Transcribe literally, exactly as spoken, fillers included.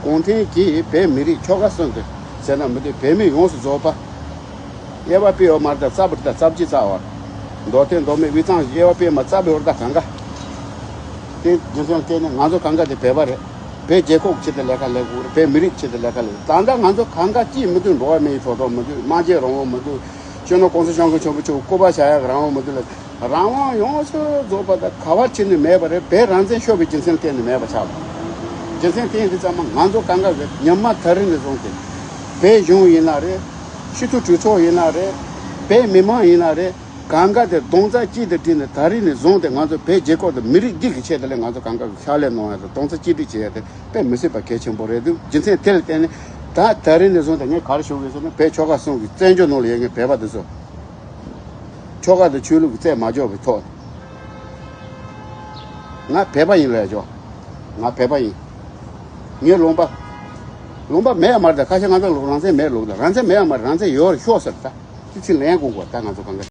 གུང་ཁྲན་གྱིས་བོད་མི་རིགས་ཆོལ་ཁ་གསུམ་དུ་ཟེར་ན་མི་འདུག་བོད་མི་ཡོངས་སུ་རྫོགས་པ། དབྱེ་བ་སྤེལ་བ་མ་རེད་ད། རྩ་བ་རེད་ད། རྩ་བ་གཅིག་རྩ་བ། མདོ་སྟོད་མདོ་སྨད་དབུས་གཙང་དབྱེ་བ་སྤེལ་མ་རྩ་བའི་བར་ད་གང་ག་དེ་རྒྱུ་མཚན་བལྟས་ནས་ང་ཚོ་གང་ག་དེ་བོད་པ་རེད། བོད་རྒྱལ་ཁབ་ཆེད་དུ་ལས་ཀ་ལས་དགོས་རེད། བོད་མི་རིགས་ཆེད་དུ་ལས་ཀ་ལས། ད་ལྟ་ང་ཚོ་གང་ག་ཅིས་མི་འདུག་འགྲོ་བ་མིའི་ཐོབ་ཐང་མི་འདུག་སྨྲ་བརྗོད་རང་དབང་མི་འདུག་སྤྱི་ནོར་༸གོང་ས་༸སྐྱབས་མགོན་ཆེན་པོ་མཆོག་སྐུ་པར་བཞག་ཡག་རང་དབང་མི་འདུག་ལ། རང་དབང་ཡོངས་སུ་རྫོགས་པ་དང་ག་བ་ཕྱིན་ནས་མེད་པ་རེད། བོད་རང་བཙན་ཤོར་བའི་རྒྱུ་མཚན་གཏན་ནས་མེད་པ་ཆགས་པ། རྒྱུ་མཚན་དེ་ཡིན་དུས་ཙམ་པ་ང་ཚོ་གང་ག་གི་ཉམས་མ་ད་རིང་ནས་བཟུང་སྟེ། བོད་གཞུང་ཡིན་ན་རེད། སྤྱི་འཐུས་གྲོས་ཚོགས་ཡིན་ན་རེད། བོད་མི་མང་ཡིན་ན་རེད། གང་ག་དེ་རྡོག་རྩ་གཅིག་ཏུ་བསྒྲིལ་ནས་ད་རིང་ནས་བཟུང་སྟེ་ང་ཚོ་བོད་རྒྱལ་ཁབ་དང་མི་རིགས་འདི་གི་ཆེད་དུ་ལས་ང་ཚོ་གང་ག་གི་ཕྱག་ལས་གནང་ཡ་དང་རྡོག་རྩ་གཅིག་སྒྲིལ་བྱེད་ཡ་དེ་དཔེ་མི་སྲིད་པ་གལ་ཆེན་པོ་རེད་འདུག་རྒྱུ་མཚན་དེ་ལ་བརྟེན་ནས་ད་ད་རིང་ནས་བཟུང་སྟེ་ངས་ག་རེ་ཞུ་དགོས་ཟེར་ན། བོད་ཆོལ་ཁ་གསུམ་གྱི་བཙན་བྱོལ་ནང་ལ་ཡོད་མཁན་བོད་པ་འདི་ཚོ། ཆོལ་ཁ་དང་ཆོས་ལུགས་ཀྱི་རྩད་མ་འཇོག་པའི་ཐོག་ང་བོད་པ་ཡིན་ལབ་ཆོག་ང་བོད་པ་ཡིན། ངའི་ལུང་པ། ལུང་པ་མེད་ཡ་མ་རེད་ད། ཁ་ཤས་ང་ཚོ་ལུང་རང་བཙན་མེད་ལུགས་ད། རང་བཙན་མེད་ཡ་མ་རེད། རང་བཙན་ཡོད་རེད་ཤོག་ཟེར་ད། དེ་ཚིག་ལན་དགོངས་དགོས་ད་ང་ཚོ་གང་ག